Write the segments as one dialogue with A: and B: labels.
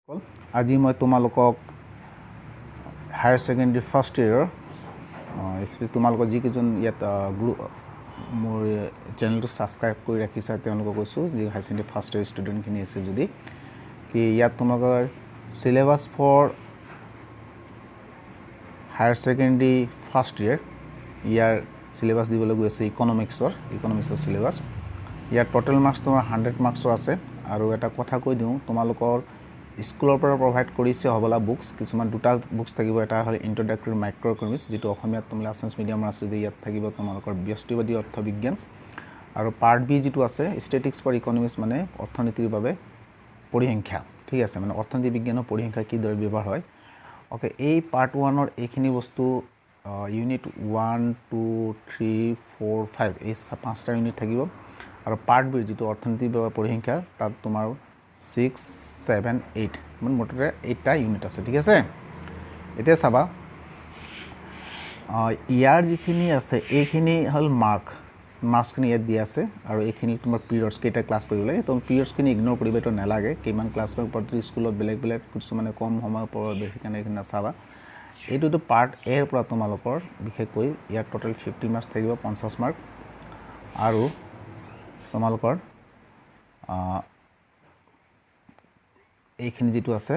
A: আজি মই তোমালোকক হায়াৰ ছেকেণ্ডেৰী ফাৰ্ষ্ট ইয়েৰৰ তোমালোকৰ যিকেইজন ইয়াত গ্ৰুপ মোৰ চেনেলটো ছাবস্ক্ৰাইব কৰি ৰাখিছা, তেওঁলোকক কৈছোঁ, যি হায়াৰ ছেকেণ্ডেৰী ফাৰ্ষ্ট ইয়েৰ ষ্টুডেণ্টখিনি আছে যদি কি ইয়াত তোমালোকৰ syllabus for higher secondary first year, year syllabus দিবলৈ গৈ আছে। ইকনমিক্সৰ চিলেবাছ। ইয়াত ট'টেল মাৰ্কছ তোমাৰ 100 মাৰ্কছৰ আছে। আৰু এটা কথা কৈ দিওঁ, তোমালোকৰ স্কুলৰ পৰা প্ৰভাইড কৰিছে হ'বলা বুকছ কিছুমান। দুটা বুকছ থাকিব। এটা হ'ল ইণ্ট্ৰডাক্টৰী মাইক্ৰ' ইকনমিক্স, যিটো অসমীয়াত তোমালোকে আছামিছ মিডিয়ামৰ আছে যদি ইয়াত থাকিব তোমালোকৰ ব্যষ্টিবাদী অৰ্থবিজ্ঞান। আৰু পাৰ্ট বি যিটো আছে, ষ্টেটিষ্টিক্স ফৰ ইকনমিক্স, মানে অৰ্থনীতিৰ বাবে পৰিসংখ্যা, ঠিক আছে? মানে অৰ্থনীতি বিজ্ঞানৰ পৰিসংখ্যা কিদৰে ব্যৱহাৰ হয়। অ'কে, এই পাৰ্ট ওৱানৰ এইখিনি বস্তু, unit 1, 2, 3, 4, 5, এই পাঁচটা ইউনিট থাকিব। আৰু পাৰ্ট বিৰ যিটো অৰ্থনীতিৰ বাবে পৰিসংখ্যা, তাত তোমাৰ 6, 7, 8, মানে মুঠতে এইটটা ইউনিট আছে, ঠিক আছে? এতিয়া চাবা, ইয়াৰ যিখিনি আছে, এইখিনি হ'ল মাৰ্কছখিনি ইয়াত দিয়া আছে। আৰু এইখিনি তোমাৰ পিৰিয়ডছ, কেইটা ক্লাছ কৰিব লাগে। তো পিৰিয়ডছখিনি ইগন'ৰ কৰিব, এইটো নালাগে। কিমান ক্লাছ কৰিব, প্ৰতিটো স্কুলত বেলেগ বেলেগ, কিছুমানে কম সময় পঢ়ে, সেইকাৰণে এইখিনি নাচাবা। এইটোতো পাৰ্ট এৰ পৰা তোমালোকৰ বিশেষকৈ ইয়াত ট'টেল 50 মাৰ্কছ থাকিব, 50 মাৰ্ক। আৰু তোমালোকৰ এইখিনি যিটো আছে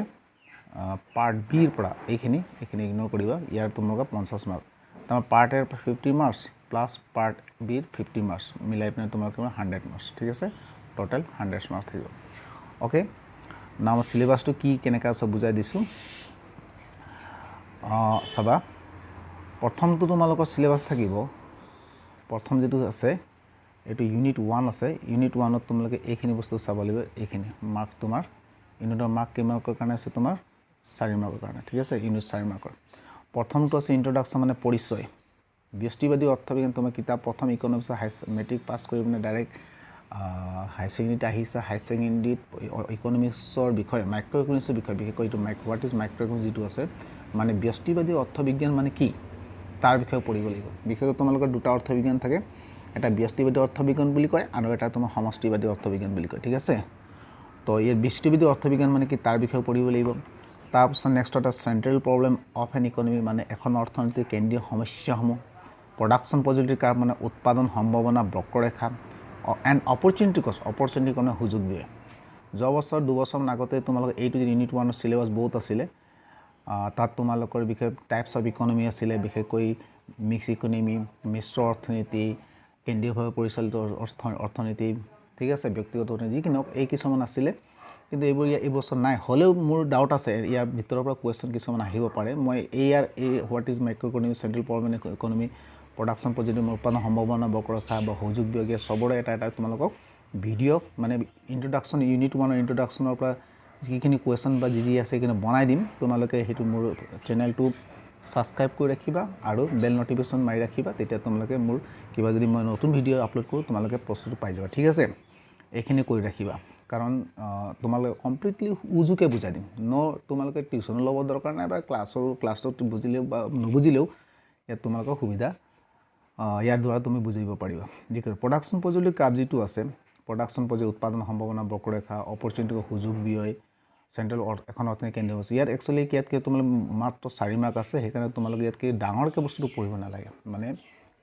A: পাৰ্ট বিৰ পৰা এইখিনি ইগন'ৰ কৰিবা। ইয়াৰ তোমালোকৰ 50 মাৰ্ক। তোমাৰ পাৰ্ট এৰ 50 মাৰ্কছ প্লাছ পাৰ্ট বিৰ 50 মাৰ্কছ মিলাই পিনে তোমালোকৰ 100 মাৰ্কছ, ঠিক আছে? ট'টেল 100 মাৰ্কছ থাকিব। অ'কে, না মই চিলেবাছটো কি কেনেকুৱা চব বুজাই দিছোঁ। চাবা, প্ৰথমটো তোমালোকৰ চিলেবাছ থাকিব। প্ৰথম যিটো আছে, এইটো ইউনিট ওৱান আছে। ইউনিট ওৱানত তোমালোকে এইখিনি বস্তু চাব লাগিব। এইখিনি মাৰ্ক তোমাৰ ইউনিটৰ মাৰ্ক কেই মাৰ্কৰ কাৰণে আছে? তোমাৰ 4 মাৰ্কৰ কাৰণে, ঠিক আছে? ইউনিট 4 মাৰ্কৰ। প্ৰথমটো আছে ইণ্ট্ৰডাকশ্যন, মানে পৰিচয়, ব্যষ্টিবাদী অৰ্থবিজ্ঞান। তোমাৰ কিতাপ প্ৰথম ইকনমিক্সৰ হাই মেট্ৰিক পাছ কৰি পিনে ডাইৰেক্ট হাই ছেকেণ্ডেৰীত আহিছা। হাই ছেকেণ্ডেৰীত ইকনমিক্সৰ বিষয়ে, মাইক্ৰ' ইকনমিক্সৰ বিষয়ে, বিশেষকৈ এইটো what is micro economics যিটো আছে, মানে ব্যষ্টিবাদী অৰ্থবিজ্ঞান মানে কি, তাৰ বিষয়ে পঢ়িব লাগিব। বিশেষকৈ তোমালোকৰ দুটা অৰ্থবিজ্ঞান থাকে, এটা ব্যষ্টিবাদী অৰ্থবিজ্ঞান বুলি কয় আৰু এটা তোমাৰ সমষ্টিবাদী অৰ্থবিজ্ঞান বুলি কয়, ঠিক আছে? তো ইয়াত ব্যষ্টিবাদী অৰ্থবিজ্ঞান মানে কি, তাৰ বিষয়ে পঢ়িব লাগিব। তাৰপিছত নেক্সট এটা central problem of an economy, মানে এখন অৰ্থনীতিৰ কেন্দ্ৰীয় সমস্যাসমূহ। প্ৰডাকশ্যন পজিটিভ কাৰ্ভ, মানে উৎপাদন সম্ভাৱনা বক্ৰৰেখা। এণ্ড অপৰচুনিটি কষ্ট, অপৰচুনিটি মানে সুযোগ দিয়ে। যোৱা বছৰ 2 বছৰমান আগতে তোমালোকে এইটো ইউনিট ওৱানৰ চিলেবাছ বহুত আছিলে। তাত তোমালোকৰ বিষয়ে টাইপছ অফ ইকনমি আছিলে, বিশেষকৈ মিক্স ইকনমি, মিশ্ৰ অৰ্থনীতি, কেন্দ্ৰীয়ভাৱে পৰিচালিত অৰ্থনীতি, ঠিক আছে, ব্যক্তিগত অৰ্থনীতি, যি কি নহওক, এই কিছুমান আছিলে। কিন্তু এইবোৰ ইয়াৰ এইবছৰ নাই। হ'লেও মোৰ ডাউট আছে, ইয়াৰ ভিতৰৰ পৰা কুৱেশ্যন কিছুমান আহিব পাৰে। মই এই what is micro economy, central problem economy, production positive, উৎপাদন সম্ভাৱনা বক্ৰৰেখা বা সুযোগ ব্যয়, চবৰে এটা এটা তোমালোকক ভিডিঅ', মানে ইণ্ট্ৰডাকশ্যন, ইউনিট ওৱানৰ ইণ্ট্ৰডাকশ্যনৰ পৰা যিখিনি কুৱেশ্যন বা যি যি আছে, সেইখিনি বনাই দিম। তোমালোকে সেইটো মোৰ চেনেলটো ছাবস্ক্ৰাইব কৰি ৰাখিবা আৰু বেল নটিফিকেশ্যন মাৰি ৰাখিবা। তেতিয়া তোমালোকে মোৰ কিবা যদি মই নতুন ভিডিঅ' আপলোড কৰোঁ, তোমালোকে বস্তুটো পাই যাবা, ঠিক আছে? এইখিনি কৰি ৰাখিবা, কাৰণ তোমালোকে কমপ্লিটলি উজুকে বুজাই দিম ন। তোমালোকে টিউশ্যনো ল'ব দৰকাৰ নাই বা ক্লাছটোত বুজিলেও বা নুবুজিলেও ইয়াত তোমালোকৰ সুবিধা, ইয়াৰ দ্বাৰা তুমি বুজিব পাৰিবা। যিটো প্ৰডাকশ্যন পজিটিভ কাৰ্ভ যিটো আছে, প্ৰডাকশ্যন পজিটিভ উৎপাদন সম্ভাৱনা বক্ৰৰেখা, অপৰচুনিটি সুযোগ ব্যয়, চেণ্ট্ৰেল এখন অৰ্থনীতি কেন্দ্ৰীয় হৈছে। ইয়াত একচুৱেলি ইয়াতকৈ তোমালোকে মাত্ৰ 4 মাৰ্ক আছে, সেইকাৰণে তোমালোকে ইয়াতকৈ ডাঙৰকৈ বস্তুটো পঢ়িব নালাগে। মানে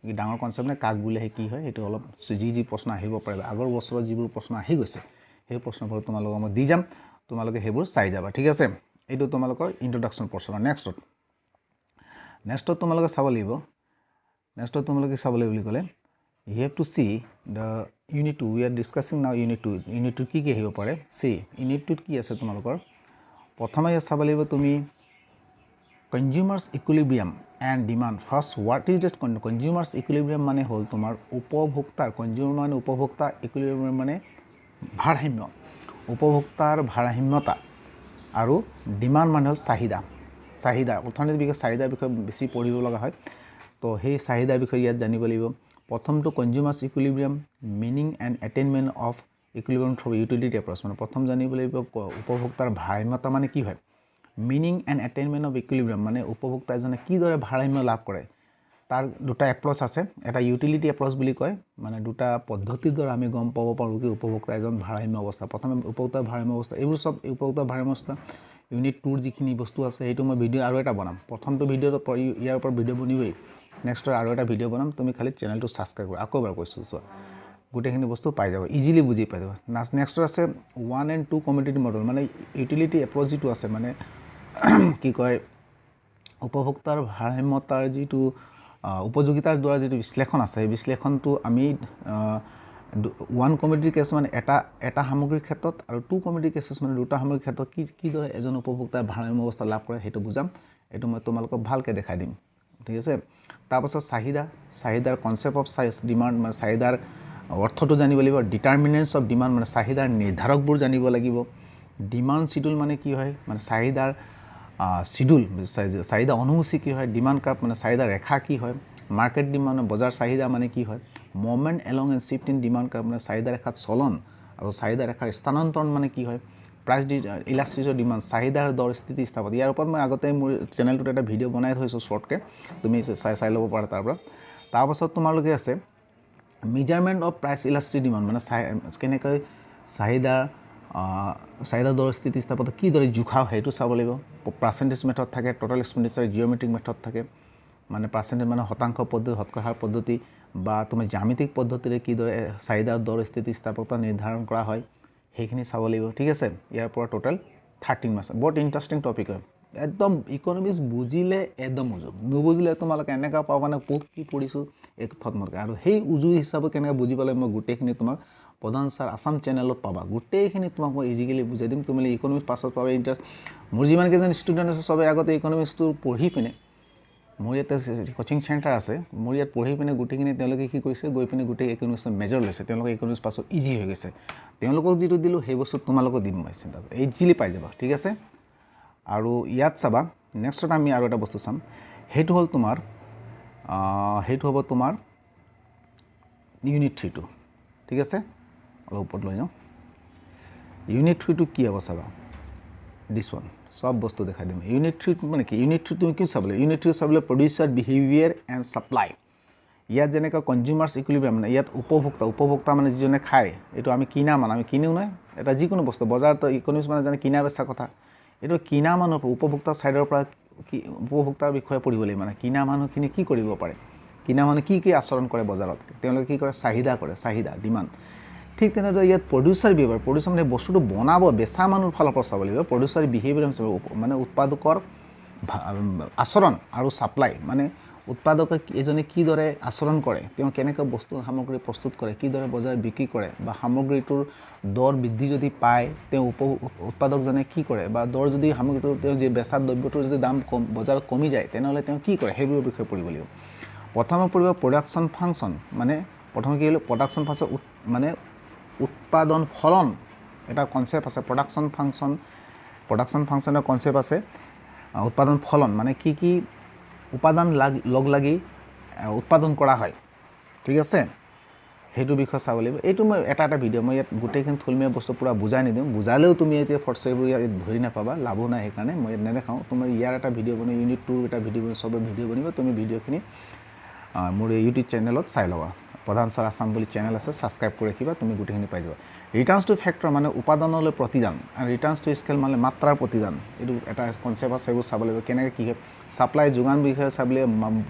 A: কি ডাঙৰ কনচেপ্ট নে কাক বোলে, সেই কি হয়, সেইটো অলপ যি যি প্ৰশ্ন আহিব পাৰে, আগৰ বছৰত যিবোৰ প্ৰশ্ন আহি গৈছে, সেই প্ৰশ্নবোৰ তোমালোকক মই দি যাম, তোমালোকে সেইবোৰ চাই যাবা, ঠিক আছে? এইটো তোমালোকৰ ইণ্ট্ৰডাকশ্যন প্ৰশ্ন। নেক্সটত তোমালোকে চাব লাগিব। নেক্সটত তোমালোকে চাব লাগিব বুলি ক'লে, you have to see the unit 2. We are discussing now unit 2. Unit 2 কি কি আহিব পাৰে? চি, ইউনিট টুত কি আছে তোমালোকৰ? প্ৰথমে ইয়াত চাব লাগিব তুমি consumers equilibrium and demand. First, what is the consumers equilibrium? মানে হ'ল তোমাৰ উপভোক্তাৰ, কনজিউমাৰ মানে উপভোক্তা, ইকুইলিব্ৰিয়াম মানে ভাৰসাম্য, উপভোক্তাৰ ভাৰসাম্যতা। আৰু ডিমাণ্ড মানে হ'ল চাহিদা। চাহিদা অৰ্থনীতিৰ বিষয়ে, চাহিদাৰ বিষয়ে বেছি পঢ়িব লগা হয়। তো সেই চাহিদাৰ বিষয়ে ইয়াত জানিব লাগিব। প্ৰথমটো consumers equilibrium, meaning and attainment of equilibrium through utility approach। মানে প্ৰথম জানিব লাগিব উপভোক্তাৰ ভাৰসাম্যতা মানে কি হয়, meaning and attainment of equilibrium, মানে উপভোক্তা এজনে কিদৰে ভাৰসাম্য লাভ কৰে, তাৰ দুটা এপ্ৰ'চ আছে। এটা ইউটিলিটি এপ্ৰ'চ বুলি কয়, মানে দুটা পদ্ধতিৰ দ্বাৰা আমি গম পাব পাৰোঁ কি উপভোক্তা এজন ভাৰসাম্য অৱস্থা। প্ৰথমে উপভোক্তাৰ ভাৰসাম্য অৱস্থা, এইবোৰ চব উপভোক্তাৰ ভাৰসাম্য অৱস্থা, ইউনিট 2ৰ যিখিনি বস্তু আছে সেইটো মই ভিডিঅ' আৰু এটা বনাম। প্ৰথমটো ভিডিঅ'ত ইয়াৰ ওপৰত ভিডিঅ' বনিবই, নেক্সটৰ আৰু এটা ভিডিঅ' বনাম। তুমি খালি চেনেলটো ছাবস্ক্ৰাইব কৰা। আকৌ এবাৰ কৈছোঁ, চোৱা গোটেইখিনি বস্তু পাই যাব, ইজিলি বুজি পাই যাব। নেক্সটৰ আছে 1 and 2 commodity model, মানে ইউটিলিটি এপ্ৰ'চ যিটো আছে, মানে কি কয় উপভোক্তাৰ ভাৰসাম্যতাৰ যিটো উপযোগিতাৰ দ্বাৰা যিটো বিশ্লেষণ আছে, সেই বিশ্লেষণটো আমি 1 কমোডিটি কেছ মানে এটা এটা সামগ্ৰীৰ ক্ষেত্ৰত আৰু 2 কমোডিটি কেছেছ মানে দুটা সামগ্ৰীৰ ক্ষেত্ৰত কি কিদৰে এজন উপভোক্তাই ভাৰসাম্য অৱস্থা লাভ কৰে সেইটো বুজাম। এইটো মই তোমালোকক ভালকৈ দেখাই দিম, ঠিক আছে। তাৰপাছত চাহিদা, চাহিদাৰ কনচেপ্ট অফ চাইজ ডিমাণ্ড মানে চাহিদাৰ অৰ্থটো জানিব লাগিব। ডিটাৰমিনেণ্টছ অফ ডিমাণ্ড মানে চাহিদাৰ নিৰ্ধাৰকবোৰ জানিব লাগিব। ডিমাণ্ড চিডিউল মানে কি হয়, মানে চাহিদাৰ চিডিউল, চাহিদা অনুসূচী কি হয়। ডিমাণ্ড কাৰ্ভ মানে চাহিদা ৰেখা কি হয়। মাৰ্কেট ডিমাণ্ড মানে বজাৰ চাহিদা মানে কি হয়। Movement along and shift in demand curve মানে চাহিদা ৰেখাত চলন আৰু চাহিদা ৰেখাৰ স্থানান্তৰণ মানে কি হয়। প্ৰাইচ ইলাষ্টিচিটি অফ ডিমাণ্ড, চাহিদাৰ দৰ স্থিতি স্থাপত। ইয়াৰ ওপৰত মই আগতে মোৰ চেনেলটোত এটা ভিডিঅ' বনাই থৈছোঁ শ্বৰ্টকৈ, তুমি চাই চাই ল'ব পাৰা তাৰ পৰা। তাৰপাছত তোমালোকে আছে measurement of price elasticity demand, মানে কেনেকৈ চাহিদা চাহিদা দৰ স্থিতি স্থাপত কিদৰে জোখা হয় সেইটো চাব লাগিব। পাৰ্চেণ্টেজ মেথড থাকে, টোটেল এক্সপেণ্ডিচাৰ জিঅ'মেট্ৰিক মেথড থাকে, মানে পাৰ্চেণ্টেজ মানে শতাংশ পদ্ধতি, শতকৰা হাৰ পদ্ধতি বা তুমি জ্যামিতিক পদ্ধতিৰে কিদৰে চাহিদাৰ দৰ স্থিতি স্থাপকতা নিৰ্ধাৰণ কৰা হয় সেইখিনি চাব লাগিব, ঠিক আছে। ইয়াৰ পৰা টোটেল 13 মাৰ্কছ। বহুত ইণ্টাৰেষ্টিং টপিক হয়, একদম ইকনমিক্স বুজিলে একদম উজু, নুবুজিলে তোমালোকে এনেকুৱা পাবা মানে ক'ত কি পঢ়িছোঁ এক থতমতকৈ। আৰু সেই উজু হিচাপে কেনেকৈ বুজি পালে মই গোটেইখিনি তোমাক প্ৰধান ছাৰ আছাম চেনেলত পাবা, গোটেইখিনি তোমাক মই ইজিকেলি বুজাই দিম। তুমি ইকনমিক্স পাছত পাবা ইণ্টাৰেষ্ট। মোৰ যিমানকেইজন ষ্টুডেণ্ট আছে চবে আগতে ইকনমিক্সটো পঢ়ি পিনে, মোৰ ইয়াতে কোচিং চেণ্টাৰ আছে, মোৰ ইয়াত পঢ়ি পিনে গোটেইখিনি তেওঁলোকে কি কৰিছে, গৈ পিনে গোটেই ইকনমিক্সৰ মেজৰ লৈছে। তেওঁলোকে ইকনমিক্স পাছত ইজি হৈ গৈছে। তেওঁলোকক যিটো দিলোঁ সেই বস্তু তোমালোকক দিম মই, চিন্তা ইজিলি পাই যাবা, ঠিক আছে। আৰু ইয়াত চাবা নেক্সটত আমি আৰু এটা বস্তু চাম, সেইটো হ'ল তোমাৰ সেইটো হ'ব তোমাৰ ইউনিট 3টো, ঠিক আছে। অলপ ওপৰত লৈ যাওঁ। ইউনিট 3টো কি হ'ব চাবা, দিছ ওৱান চব বস্তু দেখাই দিম। ইউনিট 3 মানে কি, ইউনিট 3 তুমি কি চাব লাগিব, ইউনিট 3 চাব লাগিব প্ৰডিউচাৰ বিহেভিয়াৰ এণ্ড ছাপ্লাই। ইয়াত যেনেকৈ কনজিউমাৰ্ছ ইকুইলিব্ৰিয়াম, মানে ইয়াত উপভোক্তা, উপভোক্তা মানে যিজনে খায়, এইটো আমি কিনা মানে আমি কিনিও নহয় এটা যিকোনো বস্তু বজাৰত, ইকনমিক্স মানে জানে কিনা বেচা কথা। এইটো কিনা মানুহ উপভোক্তাৰ ছাইডৰ পৰা কি উপভোক্তাৰ বিষয়ে পঢ়িব লাগিব, মানে কিনা মানুহখিনি কি কৰিব পাৰে, কিনা মানুহ কি কি আচৰণ কৰে বজাৰত, তেওঁলোকে কি কৰে, চাহিদা কৰে, চাহিদা ডিমাণ্ড। ঠিক তেনেদৰে ইয়াত প্ৰডিউচাৰ বিহেভিয়াৰ, প্ৰডিউচাৰ মানে বস্তুটো বনাব বেচা মানুহৰ ফালৰ পৰা চাব লাগিব। প্ৰডিউচাৰ বিহেভিয়াৰ মানে উৎপাদকৰ আচৰণ আৰু ছাপ্লাই মানে উৎপাদকে এজনে কিদৰে আচৰণ কৰে, তেওঁ কেনেকৈ বস্তু সামগ্ৰী প্ৰস্তুত কৰে, কিদৰে বজাৰত বিক্ৰী কৰে, বা সামগ্ৰীটোৰ দৰ বৃদ্ধি যদি পায় তেওঁ উৎপাদকজনে কি কৰে, বা দৰ যদি সামগ্ৰীটো তেওঁ যি বেচা দ্ৰব্যটোৰ যদি দাম কম বজাৰত কমি যায় তেনেহ'লে তেওঁ কি কৰে, সেইবোৰৰ বিষয়ে পঢ়িব লাগিব। প্ৰথমে পঢ়িব প্ৰডাকশ্যন ফাংচন, মানে প্ৰথমে কি হ'ল প্ৰডাকশ্যন ফাংচন মানে উৎপাদন ফলন এটা কনচেপ্ট আছে, প্ৰডাকশ্যন ফাংচন, প্ৰডাকশ্যন ফাংচনৰ কনচেপ্ট আছে। উৎপাদন ফলন মানে কি কি উপাদান লগ লাগি উৎপাদন কৰা হয়, ঠিক আছে, সেইটো বিষয়ে চাব লাগিব। এইটো মই এটা এটা ভিডিঅ' মই ইয়াত গোটেইখিনি থুলমূলীয়া বস্তু পূৰা বুজাই নিদিওঁ, বুজালেও তুমি এতিয়া ফটচেবোৰ ইয়াত ধৰি নাপাবা, লাভো নাই, সেইকাৰণে মই ইয়াত নেদেখাওঁ। তোমাৰ ইয়াৰ এটা ভিডিঅ' বনাই, ইউনিট 2ৰ এটা ভিডিঅ' বনাই, চবৰ ভিডিঅ' বনিব, তুমি ভিডিঅ'খিনি মোৰ এই ইউটিউব চেনেলত চাই ল'বা। প্ৰধান ছাৰ আছাম বুলি চেনেল আছে, ছাবস্ক্ৰাইব কৰি ৰাখিবা, তুমি গোটেইখিনি পাই যাবা। ৰিটাৰ্ণছ টু ফেক্টৰ মানে উপাদানলৈ প্ৰতিদান, আৰু ৰিটাৰ্ণছ টু স্কেল মানে মাত্ৰাৰ প্ৰতিদান, এইটো এটা কনচেপ্ট আছে, সেইবোৰ চাব লাগিব কেনেকৈ কি হয়। ছাপ্লাই যোগান বিষয়ে চাব লাগিব,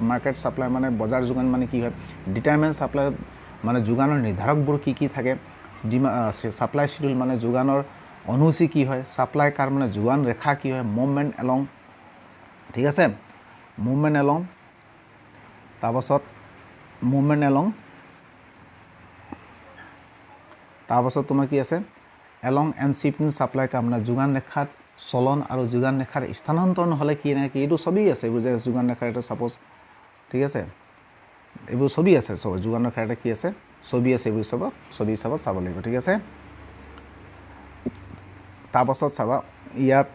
A: মাৰ্কেট ছাপ্লাই মানে বজাৰ যোগান মানে কি হয়, ডিটাৰমেণ্ট ছাপ্লাই মানে যোগানৰ নিৰ্ধাৰকবোৰ কি কি থাকে, ছাপ্লাই চিডিউল মানে যোগানৰ অনুসূচী কি হয়, ছাপ্লাই কাৰ মানে যোগান ৰেখা কি হয়, মুভমেণ্ট এলং, ঠিক আছে, মুভমেণ্ট এলং, তাৰপাছত মুভমেণ্ট এলং, তাৰপাছত তোমাৰ কি আছে along and shift in supply curve মানে যোগান ৰেখাত চলন আৰু যোগান ৰেখাৰ স্থানান্তৰণ হ'লে কি নাই কি, এইটো ছবি আছে, এইবোৰ যে যোগান ৰেখাৰ এটা ছাপ'জ, ঠিক আছে, এইবোৰ ছবি আছে, চব যোগান ৰেখাৰ এটা কি আছে ছবি আছে, এইবোৰ চব ছবি হিচাপত চাব লাগিব, ঠিক আছে। তাৰপাছত চাবা ইয়াত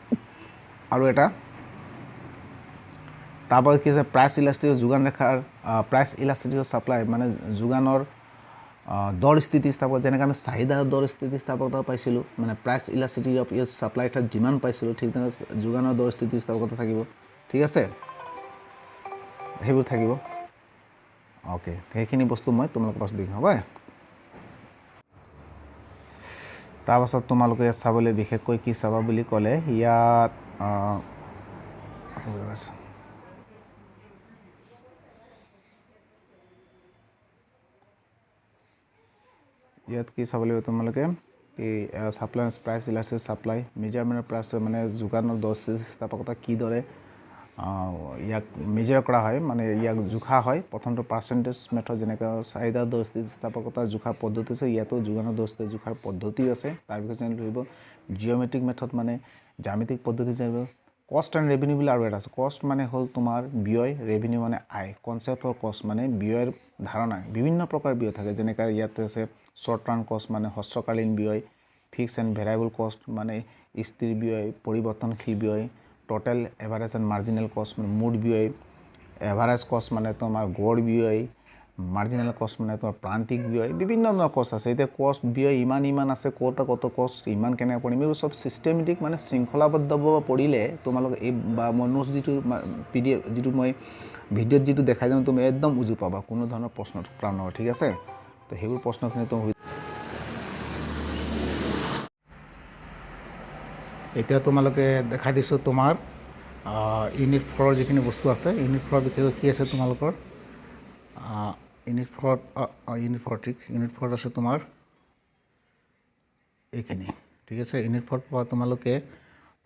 A: আৰু এটা, তাৰপৰা কি আছে প্ৰাইচ ইলাষ্টিক যোগান ৰেখাৰ প্ৰাইচ ইলাষ্টিক ছাপ্লাই মানে যোগানৰ দৰ স্থিতিস্থাপক, যেনেকৈ আমি চাহিদা দৰ স্থিতিস্থাপকতা পাইছিলোঁ, মানে price elasticity of use supply ঠাইত যিমান পাইছিলোঁ, ঠিক তেনেদৰে যোগানৰ দৰ স্থিতিস্থাপকতা থাকিব, ঠিক আছে, সেইবোৰ থাকিব। অ'কে, সেইখিনি বস্তু মই তোমালোকৰ পাছত দিম, হ'ব। তাৰপাছত তোমালোকে ইয়াত চাবলৈ বিশেষকৈ কি চাবা বুলি ক'লে ইয়াত ইয়াত কি চাব লাগিব তোমালোকে কি supply price elastic supply measurement price মানে যোগানৰ দৰ স্থিতিস্থাপকতা কিদৰে ইয়াক মেজাৰ কৰা হয়, মানে ইয়াক জোখা হয়। প্ৰথমটো পাৰ্চেণ্টেজ মেথড, যেনেকৈ চাহিদা দৰ স্থিতিস্থাপকতা জোখাৰ পদ্ধতি আছে, ইয়াতো যোগানৰ দৰ স্থিতি জোখাৰ পদ্ধতি আছে, তাৰ বিষয়ে জানিব লাগিব। জিঅ'মেট্ৰিক মেথড মানে জ্যামিতিক পদ্ধতি জানিব। কষ্ট এণ্ড ৰেভিনিউ বুলি আৰু এটা আছে। কষ্ট মানে হ'ল তোমাৰ ব্যয়, ৰেভিনিউ মানে আয়। কনচেপ্ট অফ কষ্ট মানে ব্যয়ৰ ধাৰণা, বিভিন্ন প্ৰকাৰ ব্যয় থাকে, যেনেকৈ ইয়াতে আছে শ্বৰ্ট টাৰ্ম কষ্ট মানে হ্ৰস্বকালীন ব্যয়, ফিক্স এণ্ড ভেৰিয়েবল কষ্ট মানে স্থিৰ ব্যয়, পৰিৱৰ্তনশীল ব্যয়, total average and marginal cost মানে মুঠ ব্যয়, এভাৰেজ কষ্ট মানে তোমাৰ গড় ব্যয়, মাৰ্জিনেল কষ্ট মানে তোমাৰ প্ৰান্তিক ব্যয়, বিভিন্ন ধৰণৰ কষ্ট আছে। এতিয়া কষ্ট ব্যয় ইমান ইমান আছে, ক'ত কত কষ্ট ইমান কেনেকৈ পঢ়িম, এইবোৰ চব চিষ্টেমেটিক মানে শৃংখলাবদ্ধভাৱে পঢ়িলে তোমালোকে এই বা মই নোটছ যিটো PDF যিটো মই ভিডিঅ'ত যিটো দেখাই যাম তুমি একদম উজু পাবা, কোনো ধৰণৰ প্ৰশ্ন কাৰণ নহয়, ঠিক আছে। তো সেইবোৰ প্ৰশ্নখিনি তুমি এতিয়া তোমালোকে দেখাই দিছোঁ। তোমাৰ ইউনিট ফ'ৰৰ যিখিনি বস্তু আছে, ইউনিট ফ'ৰৰ বিশেষকৈ কি আছে তোমালোকৰ ইউনিট ফ'ৰত, ইউনিট ফ'ৰ, ঠিক, ইউনিট ফ'ৰত আছে তোমাৰ এইখিনি, ঠিক আছে। ইউনিট ফ'ৰত পাবা তোমালোকে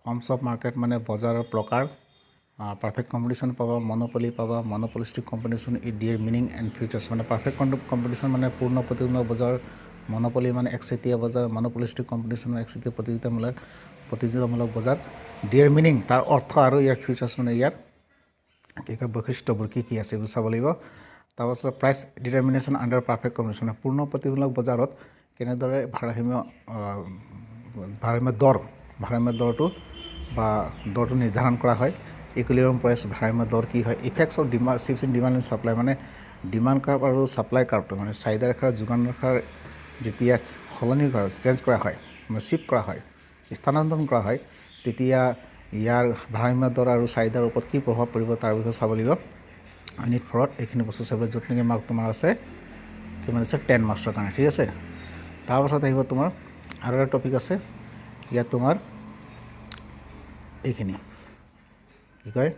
A: ফৰ্মছ অফ মাৰ্কেট মানে বজাৰৰ প্ৰকাৰ, পাৰফেক্ট কম্পিটিশ্যন পাবা, মনোপলি পাবা, monopolistic competition, their meaning and features মানে পাৰফেক্ট কম্পিটিশ্যন মানে পূৰ্ণ প্ৰতিদ্বন্দ্বিতা বজাৰ, মনোপলি মানে একচেটিয়া বজাৰ, মনোপলিষ্টিক কম্পিটিশ্যন একচেটিয়া প্ৰতিযোগিতামূলক বজাৰ, ডিয়াৰ মিনিং তাৰ অৰ্থ আৰু ইয়াৰ ফিউচাৰ্ছ মানে ইয়াৰ কি কয় বৈশিষ্ট্যবোৰ কি কি আছে এইবোৰ চাব লাগিব। তাৰপাছত price determination under perfect competition, পূৰ্ণ প্ৰতিমূলক বজাৰত কেনেদৰে ভাৰসাম্য দৰটো বা দৰটো নিৰ্ধাৰণ কৰা হয়, ইকুইলিব্ৰিয়াম প্ৰাইচ ভাৰসাম্য দৰ কি হয়, effects of demand shift in demand and supply মানে ডিমাণ্ড কাৰ্ভ আৰু ছাপ্লাই কাৰ্ভটো মানে চাহিদা ৰেখাৰ যোগান ৰেখাৰ যেতিয়া সলনি কৰা, চেঞ্জ কৰা হয়, মানে শ্বিফ্ট কৰা হয়, স্থানান্তৰণ কৰা হয়, তেতিয়া ইয়াৰ ভাৰসাম্য দৰ আৰু চাহিদাৰ ওপৰত কি প্ৰভাৱ পৰিব তাৰ বিষয়ে চাব লাগিব। ইউনিট ফ'ৰত এইখিনি বস্তু চাব লাগিব, য'ত নেকি মাৰ্ক তোমাৰ আছে কিমান আছে 10 মাৰ্কছৰ কাৰণে, ঠিক আছে। তাৰপাছত আহিব তোমাৰ আৰু এটা টপিক আছে ইয়াত তোমাৰ এইখিনি কি কয়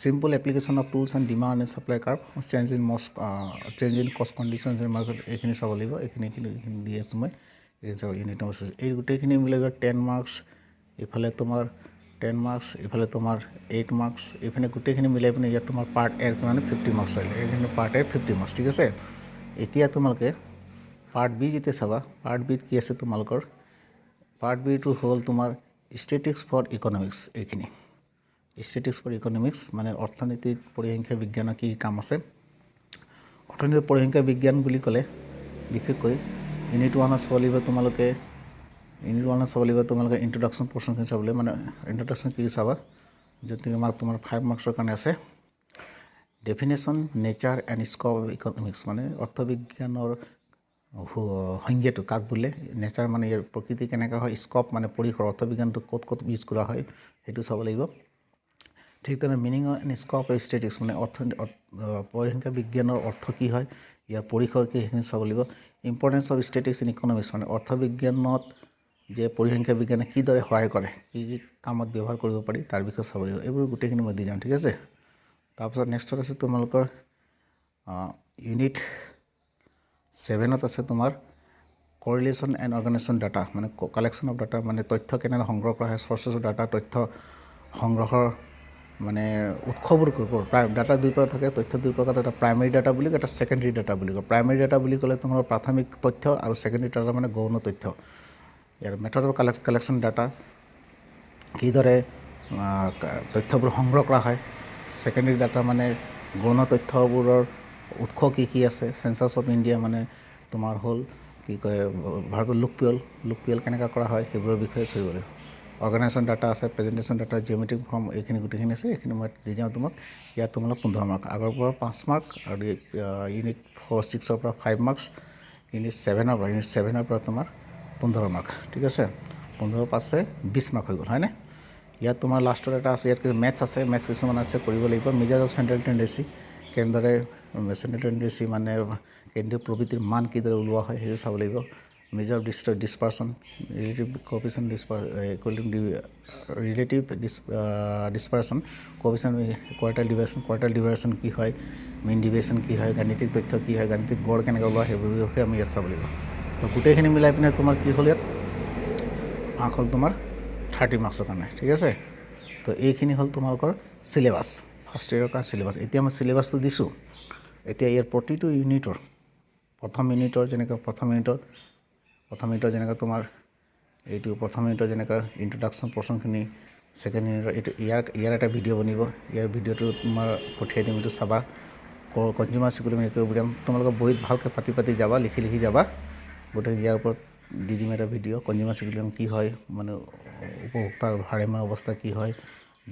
A: simple application of tools and demand and supply curve, change in cost conditions in market, এইখিনি চাব লাগিব। এইখিনি দি আছোঁ মই, এইখিনি চাব ইউনিট নম্বৰ। এই গোটেইখিনি মিলাই 10 মাৰ্কছ, ইফালে তোমাৰ 10 মাৰ্কছ, ইফালে তোমাৰ 8 মাৰ্কছ, এইফালে গোটেইখিনি মিলাই পিনে ইয়াত তোমাৰ পাৰ্ট এৰ মানে 50 মাৰ্কছ আহিলে, এইখিনি পাৰ্ট এৰ 50 মাৰ্কছ, ঠিক আছে। এতিয়া তোমালোকে পাৰ্ট বি যেতিয়া চাবা, পাৰ্ট বিত কি আছে তোমালোকৰ, পাৰ্ট বিটো হ'ল তোমাৰ ষ্টেটিষ্টিক্স ফৰ ইকনমিক্স, এইখিনি ষ্টেটিষ্টিক্স ফৰ ইকনমিক্স মানে অৰ্থনীতিত পৰিসংখ্যা বিজ্ঞানৰ কি কি কাম আছে। অৰ্থনীতিত পৰিসংখ্যা বিজ্ঞান বুলি ক'লে বিশেষকৈ ইউনিট ওৱানত চাব লাগিব তোমালোকে, ইউনিট ওৱানত চাব লাগিব তোমালোকে ইণ্ট্ৰডাকশ্যন পৰ্চনখিনি চাব লাগিব, মানে ইণ্ট্ৰডাকশ্যন কি চাবা, য'ত নেকি মাৰ্ক তোমাৰ 5 মাৰ্কছৰ কাৰণে আছে। Definition, nature and scope of economics মানে অৰ্থবিজ্ঞানৰ সংজ্ঞাটো কাক বোলে, নেচাৰ মানে ইয়াৰ প্ৰকৃতি কেনেকুৱা হয়, স্কপ মানে পৰিসৰ, অৰ্থবিজ্ঞানটো ক'ত ক'ত ইউজ কৰা হয় সেইটো চাব লাগিব। ঠিক তেনে meaning and scope of statistics মানে পৰিসংখ্যা বিজ্ঞানৰ অৰ্থ কি হয়, ইয়াৰ পৰিসৰ কি, সেইখিনি চাব লাগিব। Importance of statistics in economics মানে অৰ্থবিজ্ঞানত যে পৰিসংখ্যা বিজ্ঞানে কিদৰে সহায় কৰে, কি কি কামত ব্যৱহাৰ কৰিব পাৰি তাৰ বিষয়ে চাব লাগিব। এইবোৰ গোটেইখিনি মই দি যাম, ঠিক আছে। তাৰপিছত নেক্সটত আছে তোমালোকৰ ইউনিট ছেভেনত আছে তোমাৰ কৰিলেশ্যন এণ্ড অৰ্গেনাইজেশ্যন ডাটা মানে কালেকশ্যন অফ ডাটা মানে তথ্য কেনেদৰে সংগ্ৰহ কৰা হয়, চ'ৰ্চেছ অফ ডাটা, তথ্য সংগ্ৰহৰ মানে উৎসবোৰ প্ৰায় ডাটা দুই প্ৰকাৰ থাকে, তথ্য দুই প্ৰকাৰ, এটা প্ৰাইমেৰী ডাটা বুলি কয়, এটা ছেকেণ্ডেৰী ডাটা বুলি কয়। প্ৰাইমেৰী ডাটা বুলি ক'লে তোমাৰ প্ৰাথমিক তথ্য আৰু ছেকেণ্ডেৰী ডাটা মানে গৌণ তথ্য। ইয়াৰ মেথড অফ কালেকশ্যন ডাটা কিদৰে তথ্যবোৰ সংগ্ৰহ কৰা হয়, ছেকেণ্ডেৰী ডাটা মানে গৌণ তথ্যবোৰৰ উৎস কি কি আছে, চেঞ্চাছ অফ ইণ্ডিয়া মানে তোমাৰ হ'ল কি কয় ভাৰতৰ লোকপিয়ল কেনেকৈ কৰা হয় সেইবোৰৰ বিষয়ে চলিব লাগিব। অৰ্গেনাইজেশ্যন ডাটা আছে, প্ৰেজেণ্টেশ্যন ডাটা, জিঅ'মেট্ৰিক ফৰ্ম, এইখিনি গোটেইখিনি আছে, এইখিনি মই দি যাওঁ তোমাক। ইয়াত তোমালোক 15 মাৰ্ক, আগৰ পৰা 5 মাৰ্ক আৰু ইউনিট 4 6ৰ পৰা 5 মাৰ্কছ, ইউনিট ছেভেনৰ পৰা তোমাৰ 15 মাৰ্ক, ঠিক আছে। 15 5 20 মাৰ্ক হৈ গ'ল, হয়নে। ইয়াত তোমাৰ লাষ্টত এটা আছে, ইয়াত মেথছ আছে, মেথছ কিছুমান আছে কৰিব লাগিব। মেজাৰ অফ চেণ্ট্ৰেল টেণ্ডেঞ্চি, কেনেদৰে চেণ্ট্ৰেল টেণ্ডেঞ্চি মানে কেন্দ্ৰীয় প্ৰবৃত্তিৰ মান কিদৰে ওলোৱা হয় সেইটো চাব লাগিব। Measure of dispersion, relative coefficient equilibrium, relative dispersion, coefficient, quartile deviation, quartile deviation কি হয়, মিন ডিভিয়েশ্যন কি হয়, গাণিতিক তথ্য কি হয়, গাণিতিক গড় কেনেকৈ ওলোৱা, সেইবোৰ বিষয়ে আমি ইয়াত চাব লাগিব। তো গোটেইখিনি মিলাই পিনে তোমাৰ কি হ'ল? ইয়াত মাৰ্ক হ'ল তোমাৰ 30 মাৰ্কছৰ কাৰণে, ঠিক আছে? তো এইখিনি হ'ল তোমালোকৰ চিলেবাছ, ফাৰ্ষ্ট ইয়েৰৰ কাৰণে চিলেবাছ। এতিয়া মই চিলেবাছটো দিছোঁ। এতিয়া ইয়াৰ প্ৰতিটো ইউনিটৰ, প্ৰথম ইউনিটৰ যেনেকৈ, প্ৰথম ইউনিটৰ যেনেকৈ তোমাৰ এইটো প্ৰথম ইউনিটৰ যেনেকৈ ইণ্ট্ৰডাকশ্যন পৰ্চনখিনি, ছেকেণ্ড ইউনিটৰ এইটো, ইয়াৰ এটা ভিডিঅ' বনিব। ইয়াৰ ভিডিঅ'টো তোমাৰ পঠিয়াই দিম, এইটো চাবা। কনজিউমাৰ ইকুইলিব্ৰিয়াম তোমালোকে বহীত ভালকৈ পাতি পাতি যাবা, লিখি লিখি যাবা গোটেই। ইয়াৰ ওপৰত দি দিম এটা ভিডিঅ'। কনজিউমাৰ ইকুইলিব্ৰিয়াম কি হয়, মানে উপভোক্তাৰ ভাৰসাম্য অৱস্থা কি হয়,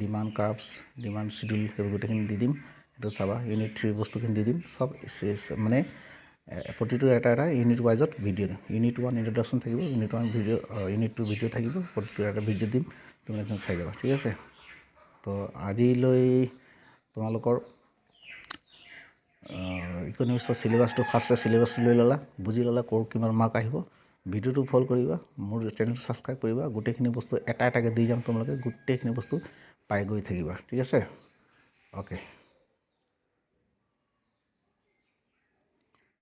A: ডিমাণ্ড কাৰ্ভছ, ডিমাণ্ড চিডিউল, সেইবোৰ গোটেইখিনি দি দিম, সেইটো চাবা। ইউনিট 3 বস্তুখিনি দি দিম চব। মানে প্ৰতিটো এটা এটা ইউনিট ৱাইজত ভিডিঅ' দিম। ইউনিট 1 ইণ্ট্ৰডাকশ্যন থাকিব, ইউনিট 1 ভিডিঅ', ইউনিট 2 ভিডিঅ' থাকিব। প্ৰতিটো এটা ভিডিঅ' দিম, তোমালোকে চাই যাবা, ঠিক আছে? তো আজিলৈ তোমালোকৰ ইকনমিক্সৰ চিলেবাছটো, ফাৰ্ষ্ট চিলেবাছটো লৈ ল'লা, বুজি ল'লা ক'ৰ কিমান মাৰ্ক আহিব। ভিডিঅ'টো ফ'ল' কৰিবা, মোৰ চেনেলটো ছাবস্ক্ৰাইব কৰিবা। গোটেইখিনি বস্তু এটা এটাকৈ দি যাম, তোমালোকে গোটেইখিনি বস্তু পাই গৈ থাকিবা, ঠিক আছে? অ'কে।